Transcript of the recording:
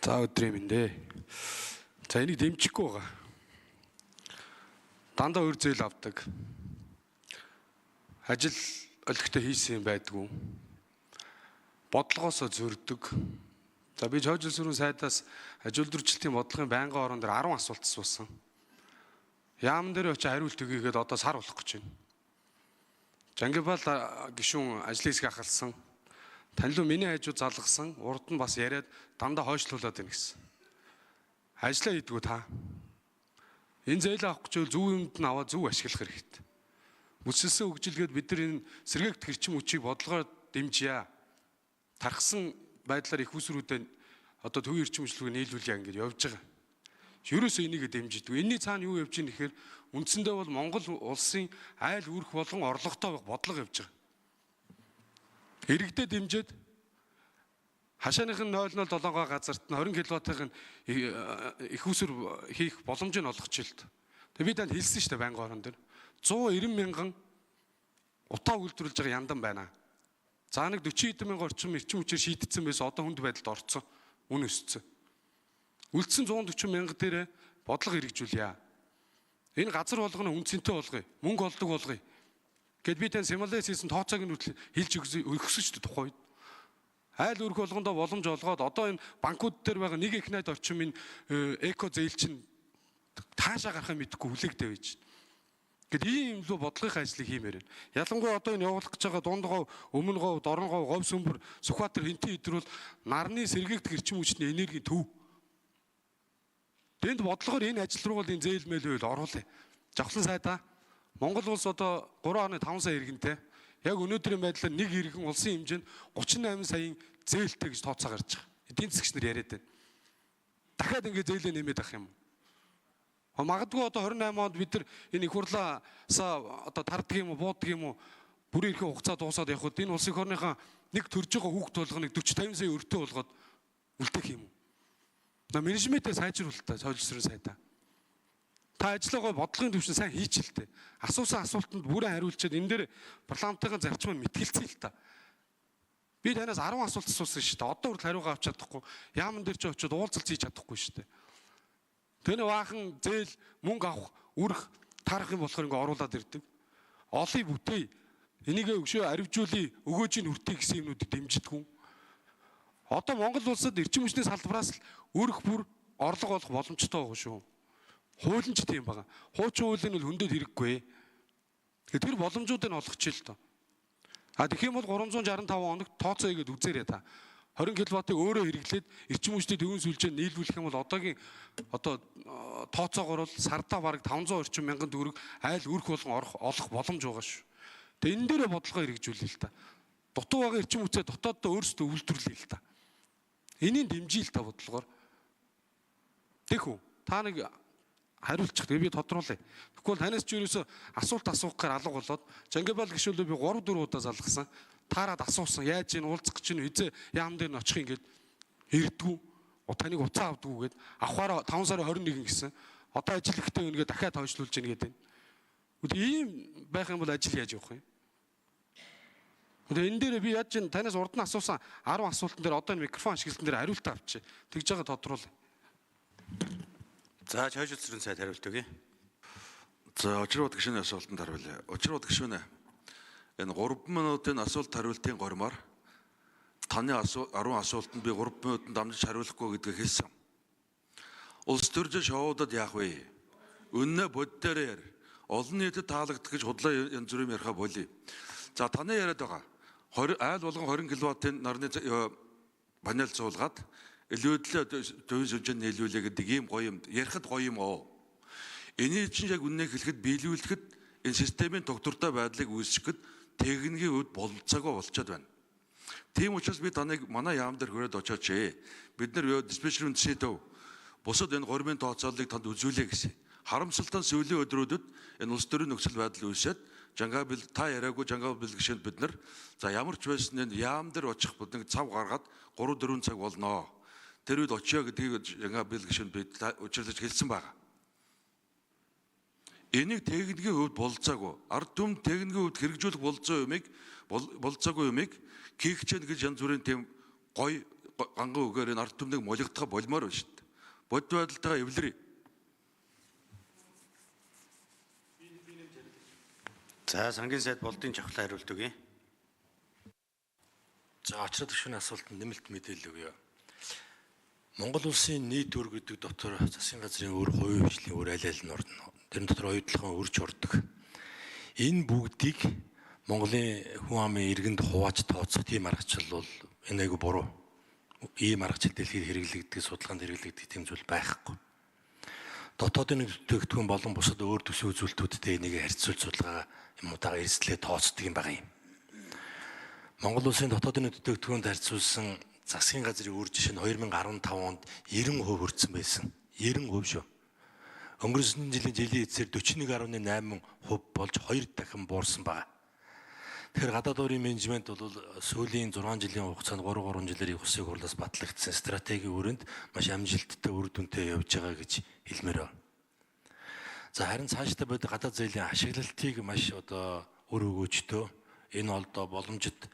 За, өдрийн мэнд ээ. За, энийг дэмжихгүй байгаа. Дандаа өр зээл авдаг. Ажил олигтой хийсэн юм байдгүй. Бодлогоосоо зөрдөг. За, би хойжил сүрэн сайдаас ажил үйлдвэрчлэлтийн бодлогын байнгын орон дээр 10 асуулт асуусан. Яамн дээр очиж хариулт өгье гээд одоо сар болох гэж байна. Жангибал гишүүн ажлын хэсэг ахалсан. Танилуу миний хажуу залгасан, урд нь бас яриад дандаа хойшлуулад байна гэсэн. Ажлаа хийдгүү та. Энэ зээл авах гэж бол зөв юмд нь аваад зөв ашиглах хэрэгтэй. Бүсэлсэн хөгжилгээд бид нар энэ сэргээгдэх эрчим хүчийг бодлогоор дэмжийа. Тархсан байдлаар их усрүүдэд одоо төвийн эрчим хүчлүүг нийлүүлье ингэж явж байгаа. Ерөөсөө энийг дэмжидэг. Энийний цаана юу явж байгаа нэхэр үндсэндээ бол Монгол улсын айл үүрх болгон орлоготой байх бодлого явж байгаа. Иргэдэд дэмжиж хашааных нь 0.07 газарт нь 20 кВт-ын их усүр хийх боломжийг олгоч л. Тэгээ би танд хэлсэн шүү дээ, байнгын орон дээр 190 мянган утаа үйлдвэрлэж байгаа яндан байна. За, нэг 40 хэдэн мянган орчим эрчим хүчээр шийдсэн байсан, одоо хүнд байдалд орцсон. Үн өссөн. Үлдсэн 140 мянга дээр бодлого хэрэгжүүлье. Энэ газар болгоно үнцэнтэй болгоё. Мөнгө олдог болгоё. Гэт би тань симуляц хийсэн тооцоог нь хүртэл хэлж өгсөн шүү дээ тухайн үед. Айл өрх болгондоо боломж олгоод одоо энэ банкуд дээр байгаа нэг их найд орчим энэ эко зээл чинь таашаа гарахыг мэдэхгүй хүлээгдээ байж. Гэт ийм юм лүү бодлогын ажлыг хиймээр байна. Ялангуяа одоо энэ явуулах гэж байгаа Дундгов, Өмнөгов, Дорногов, Говь Сүмбэр, Сүхбаатар, Хинтээ өдрөл нарны сэргээгдэх эрчим хүчний энергийн төв. Тэнд бодлогоор энэ ажил руу бол энэ зээл мэйл байл оруулъя. Жавхлан сайдаа, Монгол улс одоо 3.5 сая иргэнтэй. Яг өнөөдрийн байдлаар нэг иргэн улсын хэмжээнд 38 саяын зээлтэй гэж тооцоо гарч байгаа. Эдийн засгч нар яриад байна. Дахиад ингэ зээлээ нэмээд авах юм уу? Магадгүй одоо 28 онд бид нар энэ их хурлаасаа одоо тарддаг юм уу, буудаг юм уу? Бүрийн эрхийн хугацаа дуусаад явхад энэ улсын хорныхаа нэг төрж байгаа хүүхд болгоныг 40 50 сая өртөө болгоод үлдээх юм уу? На менежментээ сайжруулалтаа соёл сайдаа. Та ажиллаагаа бодлогын төвшин сайн хийчихэл тээ. Асуусан асуултанд бүрэн хариулчаад энэ дээр парламентын зарчим нь мэтгэлцээ л та. Би танаас 10 асуулт асуусан шүү дээ. Одоо хүртэл хариугаа авч чадахгүй. Яамн дээр ч очиод уулзалт хийж чадахгүй шүү дээ. Тэний баахан зээл мөнгө авах, үрэх, тарах юм болохоор ингээ оруулаад ирдэг. Олъё, бүтээе. Энийгээ өгшөө аривжуулъя, өгөөж нь хүртээ гэсэн юмнуудыг дэмжидэггүй. Одоо Монгол улсад эрчим хүчний салбараас л өрх бүр орлого олох боломжтой байгаа шүү. Хууль нь ч тийм байгаа. Хуучин хуулийн бол хөндөд хэрэггүй. Тэгэхээр тэр боломжуудыг олгоч л доо. А тэгэх юм бол 365 хоногт тооцоо хийгээд үзээрэй та. 20 кВт-ыг өөрөө хэрэглээд эрчим хүчний төвийн сүлжээ нийлүүлэх юм бол одоогийн одоо тооцоогоор бол сардаа бараг 500 орчим мянган төгрөг айл өрх болгон орох олох боломж байгаа шүү. Тэгээ энэ дээрээ бодлогоо хэрэгжүүлээ л та. Дутуу байгаа эрчим хүчээ дотооддоо өөрсдөө үйлдвэрлэе л та. Энийг дэмжиж л та бодлогоор. Тэхүү та нэг хариулчих. Тэгээ би тодруулъя. Тэгэхгүй бол танаас ч ерөөсөө асуулт асуух гэхээр алга болоод Жангибал гишүүлээ би 3 4 удаа залгасан. Таарад асуусан. Яаж энэ уулзах гэж чинь хизээ яам дээр нь очих юм гээд ирдгүү. Таныг уцаа авдгүү гээд авахаараа 5 сарын 21 гэсэн. Одоо ажил ихтэй өнгээ дахиад хойшлуулж ийн гэдэг. Үгүй, ийм байх юм бол ажил яаж явах юм? Тэгээ энэ дээр би яаж ин танаас урд нь асуусан 10 асуултан дээр одоо энэ микрофон ашиглалтан дээр хариултаа авчи. Тэгж байгаа тодруулъя. За, чойжил сүрэн сайд хариулт өгье. За, Очирбат гишүүний асуултанд хариулъя. Очирбат гишүүнээ. Энэ 3 минутын асуулт хариултын гормоор таны 10 асуултанд би 3 минутанд дамжиж хариулахгүй гэдгийг хэлсэн. Улс төржөө шоудад яах вэ? Үннээ боддоор яар. Олон нийтэд таалагдах гэж худлаа янз бүрийн яриха болий. За, таны яриад байгаа 20 айл болгон 20 кВт-ын нарны панел суулгаад илүүдлээ төвийн сүлжээнд нийлүүлээ гэдэг ийм гоё юм ярихад гоё юм оо. Эний чинь яг үннийг хэлэхэд, биелүүлэхэд, энэ системийн тогтвортой байдлыг үүсгэхэд техникийн хувьд бололцоогүй болчиход байна. Тийм учраас би таныг манай яам дээр хүрээд очооч ээ. Бид нар диспетчер үндэсний төв, бусад энэ гормын тооцооллыг танд үзүүлье гэсэн. Харамсалтай нь сүүлийн өдрүүдэд энэ улс төрийн нөхцөл байдал үүсээд Жангабил та яриаггүй Жангабил гишүүнд бид нар за ямар ч байсан энэ яам дээр очих нэг цав гаргаад 3 4 цаг болноо. Тэр үед очио гэдгийг Жангабил гишүүнд би учирлаж хэлсэн байгаа. Энийг техникийн хувьд бололцоогүй. Ард түмэн техникийн хувьд хэрэгжүүлэх бололцоо юмыг, бололцоогүй юмыг хийх гэж гэж янз бүрийн тийм гоё ганган үгээр энэ ард түмнийг мулигдах болмоор байна шүү дээ. Бодит байдалтайгаа эвлэрье. За, сангийн сайд Болдын Жавхлан хариулт өгье. За, очроод гишүүний асуултанд нэмэлт мэдээлэл өгье. Монгол улсын нийт өр гэдэг дотор засгийн газрын өр, хувийн хвшлийн өр аль аль нь орно. Тэрэн дотор оюутлахын өрч ордог. Энэ бүгдийг Монголын хүн амын иргэнд хувааж тооцох тийм аргачлал бол энэ айгүй буруу. Ийм аргачлал дэлхийд хэрэглэгддэг, судалгаанд хэрэглэгддэг тийм зүйл байхгүй. Дотоодын бүтээгдэхүүн болон бусад өөр төсөв үзүүлэлтүүдтэй энийг харьцуулж судалгаа юм удаага эрсдлээ тооцдог юм байгаа юм. Монгол улсын дотоодын бүтээгдэхүүнд харьцуулсан засгийн газрын үр жишээ нь 2015 онд 90% хүрсэн байсан. 90% шүү. Өнгөрсөн жилийн жилийн эцсээр 41.8% болж 2 дахин буурсан байна. Тэгэхээр гадаад өөрийн менежмент бол сүүлийн 6 жилийн хугацаанд 3 3 жилээр их усыг хурлаас батлагдсан стратегийн өрөөнд маш амжилттай үр дүнтэй явж байгаа гэж хэлмээр байна. За, харин цаашдаа бид гадаад зээлийн ашиглалтыг маш одоо үр өгөөжтэй энэ одоо боломжит